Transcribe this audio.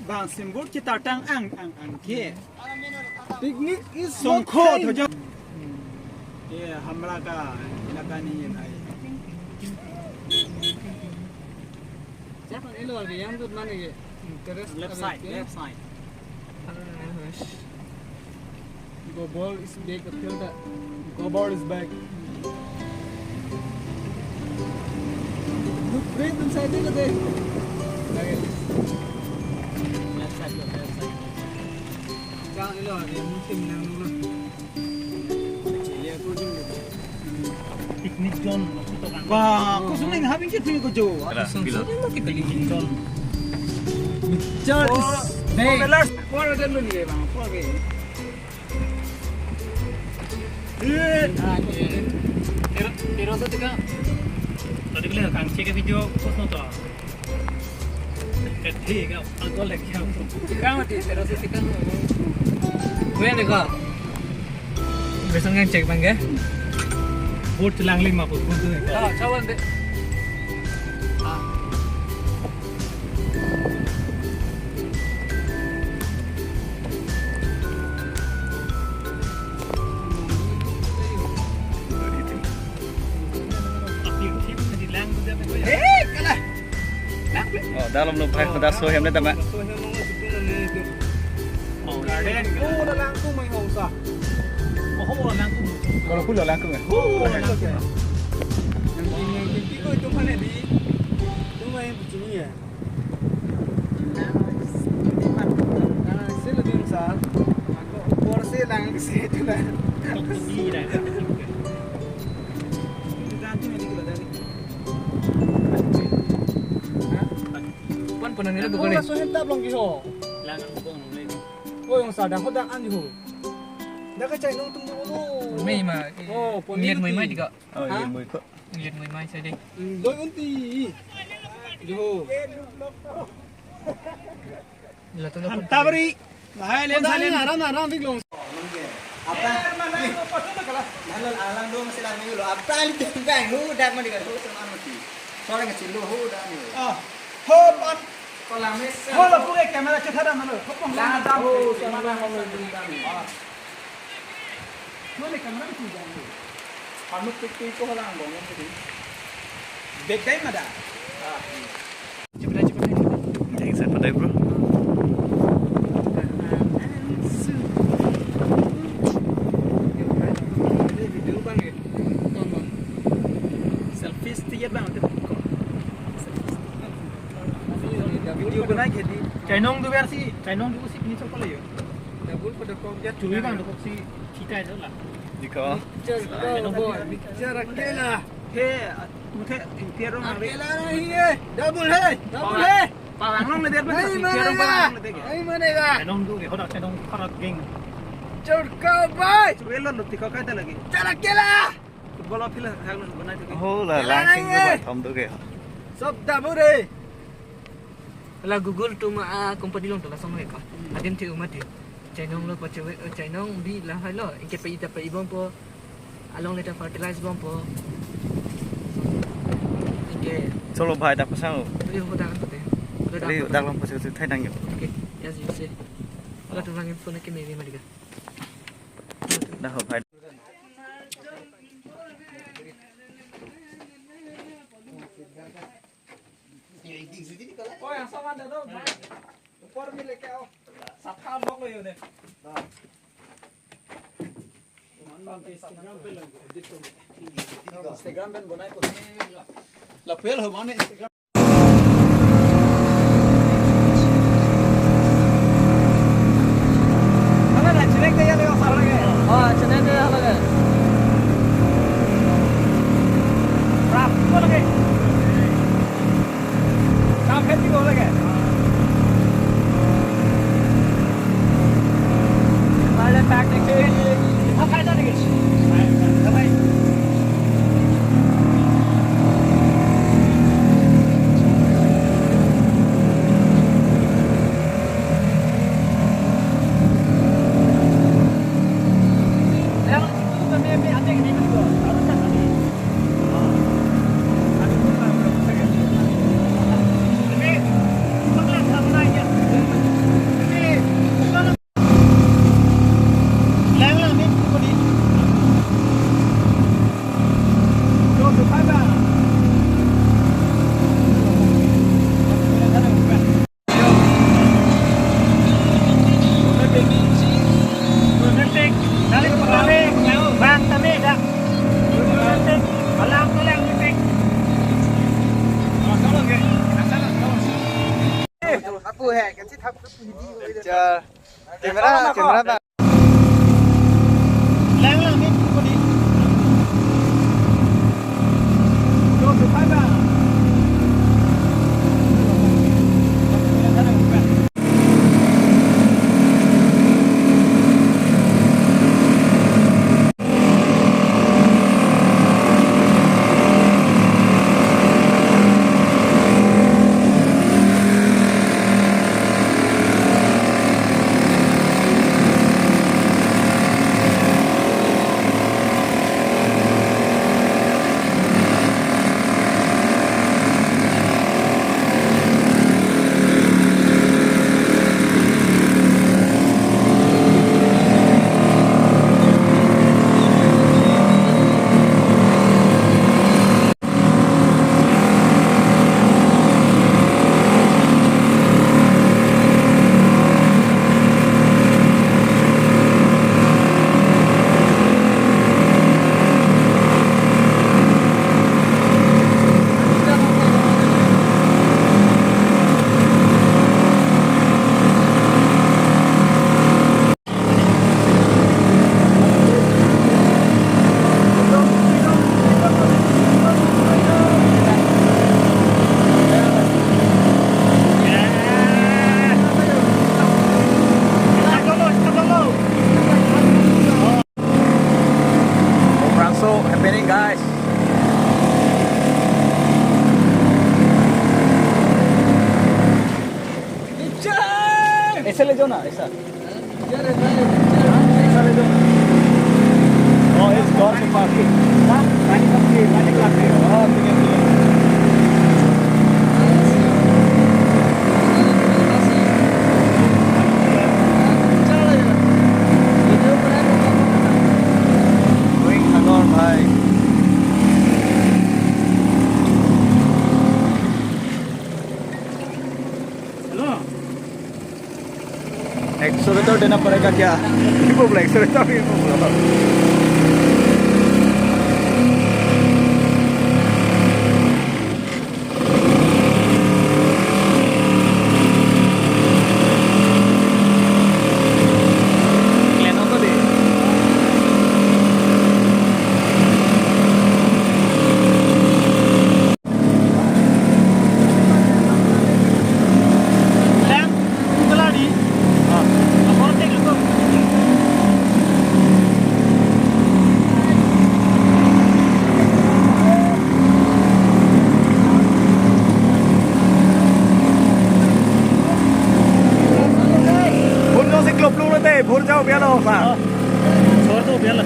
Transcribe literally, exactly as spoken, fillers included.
Bang simbur chetartang ang ang ang ke. Picnic is not Songkho time. Thojo. Ye, hamra ka ilaka ni ye nai. Siapa ni lo yang tu mana ye? Terus Left ada side, dia. Left side. Ah, Gobor is back, aphyar ta. Gobor is back. Look, wait, dun side lo de. Lagi. Left side lo, left side. Jang ilo, ada yang mungkin yang dulu. Picnic zone, maksud orang. Wah, kosong ning habing ke picnic ko jo. Ada, Song, bila. Song, song, kita di Picnic zone. Picture is Oh, back. Four wheelers. Four wheeler lo ni, bang. Four wheeler. Tero, tero sa tika. Tadi kali kang cek video post no to. Kati ka agol lagi aku. Tika mati tero sa tika. Gue ni ka. Besok yang cek bang ke. Boat lang lima puluh boat tu. Ah, cawan de. Ah. Eh, kalah. Oh, dalam lo bhai, pada so hem le tama. Oh, garden. Oh, udah langkung mai hong sa. Oh, udah langkung. Kalau pulo langkung ya. Oh, udah langkung. Yang ini, yang tiga itu mana di? Itu main bucingnya. Nah, sila din sa. Porsi lang si itu na. Ganti medi kita dari. Hah? Pan panang ini bukan. Oh, langsung hentak belum kiho. Langan bukan lagi. Oh, yang sadang hodak an ho. Dah kacai nung tunggu dulu. Mai ma. Oh, pon Lihat ini mai mai ti. Juga. Oh, Hah? Iya, mau ikut. Lihat mai mai saja. Hmm, doi unti. Jo. Ila tu na. Hantabri. Lahai len Hodak salen. Aram aram big long. Apa? Mana ko patut na kala. Lalu alang dong masih lama dulu. Apa ni bang? Hu dak mandi kan? Hu sama mati. Soalnya kecil lo hu dak ni. Ah. Ho pan. Kolam es. Ho lo pura kamera cetha dah malu. Ho pun Lah, dah ho sama ho. Ah. Mana kamera tu dah ni. Anu pik pik ko lang bong ni. Bek dai mada. Ah. Cepat, cepat, cepat. Yang saya pandai, bro. Video bang ya? Tonton. Selfie stick bang, kita buka. Video ko nai ke di. Chainong du versi, chainong du si pini chokole yo. Double pada kok ya. Chui bang, du kok si cita itu lah. Diko. Picture, oh boy, picture akela. He, muthe, interior rong ang re. Akela nahi hai. Double hai, double hai. Parang long le dia. Nahi manega. Nahi manega. Chainong du ke, hodak chainong parak geng. Chorka bhai. Chorka lo, lo tiko kaita lagi. Chal akela. Football field thak lo, banai tiko. Ho la, Akela langsung nahi hai. Thom du ke. Sob double hai. La Google tu ma, ah, company long tu la song hai ka. Adim ti umati. Chainong lo pachewe, eh, chainong bi lahai lo. Inke pe ita pe ibom po. Along leta fertilize bom po. Inke. Chalo bhai, dak pasang lo. Tadi aku dah kan kote. Udah Tadi dah. Dak long pasang si thai nang yo. Oke, ya sih sih. Kalau tu langin phone ke meri mari ka. Dah ho bhai. ओए, ऐसा मत दे दो भाई। ऊपर में लेके आओ। सफा लोग लो ये। Instagram पे बनाए को। La pel ho mane Instagram. Pu he, kan si thap pu hidi. Cha, camera, camera ba. Lang lang ni pu ko di. Yo, pu pa ba. Umrangso happening, guys. ऐसे ले जाओ ना, ऐसा। ऐसा ले जाओ ना। Oh, इस door से पास। हाँ? पानी कम पिए, पानी कम पिए। हाँ, ठीक है, ठीक है। Going Khanor, bhai. Hello. Accelerator देना पड़ेगा क्या? ये बोला, accelerator भी बोला। Bhur jo si klop lo te, bhur jao bialo sa. Sor to biala.